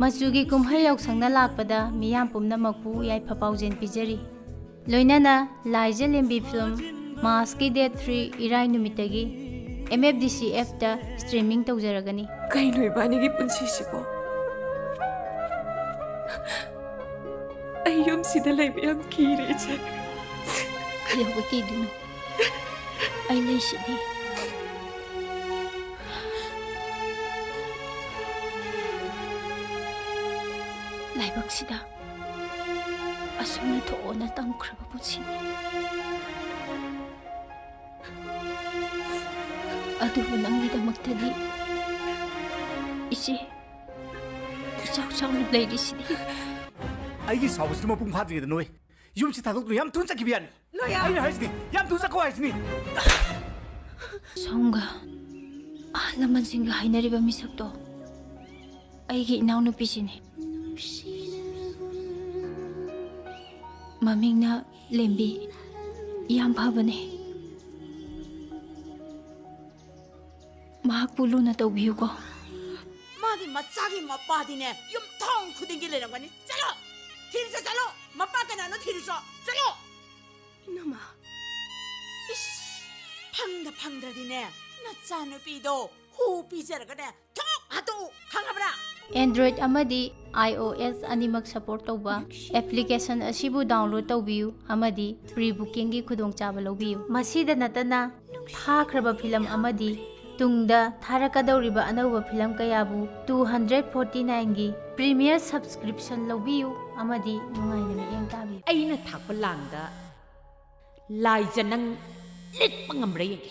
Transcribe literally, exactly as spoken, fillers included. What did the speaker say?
ꯃꯆꯨꯒꯤ ꯀꯨꯝꯍꯩ ꯌꯥꯎꯁꯪꯅ ꯂꯥꯛꯄꯗ ꯃꯤꯌꯥꯝ ꯄꯨꯝꯅꯃꯛꯄꯨ ꯌꯥꯏꯐ ꯄꯥꯎꯖꯦꯜ ꯄꯤꯖꯔꯤ꯫ ꯂꯣꯏꯅꯅ ꯂꯥꯏꯖ ꯂꯦꯝꯕꯤ ꯐꯤꯂꯝ ꯃꯥꯔꯆꯀꯤ date three ꯏꯔꯥꯏ ꯅꯨꯃꯤꯠꯇꯒꯤ M F D C app ꯇ streaming ꯇꯧꯖꯔꯒꯅꯤ꯫ ꯀꯩꯅꯣ ꯏꯕꯥꯅꯤꯒꯤ ꯄꯨꯟꯁꯤꯁꯤꯕꯣ? ꯑꯩ ꯌꯨꯝꯁꯤꯗ ꯂꯩꯕ ꯌꯥꯝ ꯀꯤꯔꯦ, ꯏꯆꯦ꯫ ꯀꯩꯗꯧꯕ ꯀꯤꯗꯣꯏꯅꯣ? ꯑꯩ ꯂꯩꯁꯤꯗꯤ꯫ ꯂꯥꯏꯕꯛꯁꯤꯗ ꯑꯁꯨꯝꯅ ꯊꯣꯛꯑꯣꯅ ꯇꯝꯈ꯭ꯔꯕ ꯄꯨꯟꯁꯤꯅꯤ꯫ ꯑꯗꯨꯕꯨ ꯅꯪꯒꯤꯗꯃꯛꯇꯗꯤ ꯏꯆꯦ, ꯏꯆꯥꯎ ꯆꯥꯎꯅ ꯂꯩꯔꯤꯁꯤꯗꯤ꯫ ꯑꯩꯒꯤ ꯁꯥꯎꯕꯁꯤꯅ ꯃꯄꯨꯡ ꯐꯥꯗ꯭ꯔꯤꯉꯩꯗ ꯅꯣꯏ ꯌꯨꯝꯁꯤ ꯊꯥꯗꯣꯛꯇꯨꯅ ꯌꯥꯝ ꯊꯨꯅ ꯆꯠꯈꯤꯕ ꯌꯥꯅꯤ꯫ ꯂꯣꯌꯥ! ꯑꯩꯅ ꯍꯥꯏꯁꯤꯅꯤ, ꯌꯥꯝ ꯊꯨꯅ ꯆꯠꯈꯣ ꯍꯥꯏꯁꯤꯅꯤ꯫ ꯁꯣꯝꯒ ꯑꯍꯜ ꯂꯃꯟꯁꯤꯡꯒ ꯍꯥꯏꯅꯔꯤꯕ ꯃꯤꯁꯛꯇꯣ ꯑꯩꯒꯤ ꯏꯅꯥꯎꯅꯨꯄꯤꯁꯤꯅꯤ꯫ ꯃꯃꯤꯡꯅ ꯂꯦꯝꯕꯤ꯫ ꯌꯥꯝ ꯐꯕꯅꯦ꯫ ꯃꯍꯥꯛꯄꯨ ꯂꯨꯅ ꯇꯧꯕꯤꯌꯨꯀꯣ꯫ ꯃꯥꯒꯤ ꯃꯆꯥꯒꯤ ꯃꯄꯥꯗꯤꯅꯦ, ꯌꯨꯝꯊꯣꯡ ꯈꯨꯗꯤꯡꯒꯤ ꯂꯩꯔꯝꯒꯅꯤ꯫ ꯆꯠꯂꯣ! ꯊꯤꯔꯨꯆꯣ, ꯆꯠꯂꯣ! ꯃꯄꯥ ꯀꯅꯥꯅꯣ ꯊꯤꯔꯨꯆꯣ꯫ ꯆꯠꯂꯣ! ꯏꯅꯝꯃ꯫ ꯏꯁ! ꯐꯪꯗ ꯐꯪꯗ꯭ꯔꯗꯤꯅꯦ, ꯅꯆꯥꯅꯨꯄꯤꯗꯣ ꯍꯨ ꯄꯤꯖꯔꯒꯅꯦ, ꯊꯣꯛ ꯍꯥꯠꯇꯣꯛꯎ, ꯈꯪꯉꯕ꯭ꯔꯥ? Android ꯑꯃꯗꯤ I O S ꯑꯅꯤꯃꯛ support ꯇꯧꯕ application ꯑꯁꯤꯕꯨ download ꯇꯧꯕꯤꯌꯨ ꯑꯃꯗꯤ pre bookingꯒꯤ ꯈꯨꯗꯣꯡꯆꯥꯕ ꯂꯧꯕꯤꯌꯨ꯫ ꯃꯁꯤꯗ ꯅꯠꯇꯅ, ꯊꯥꯈ꯭ꯔꯕ ꯐꯤꯂꯝ ꯑꯃꯗꯤ ꯇꯨꯡꯗ ꯊꯥꯔꯛꯀꯗꯧꯔꯤꯕ ꯑꯅꯧꯕ ꯐꯤꯂꯝ ꯀꯌꯥꯕꯨ two hundred forty nineꯒꯤ premiere subscription ꯂꯧꯕꯤꯌꯨ ꯑꯃꯗꯤ ꯅꯨꯡꯉꯥꯏꯅ ꯃꯤꯠꯌꯦꯡ ꯇꯥꯕꯤꯌꯨ꯫ ꯑꯩꯅ ꯊꯥꯛꯄ ꯂꯥꯡꯗ ꯂꯥꯏꯖ ꯅꯪ ꯂꯤꯠꯄ ꯉꯝꯕ꯭ꯔꯥ ꯌꯦꯡꯒꯦ꯫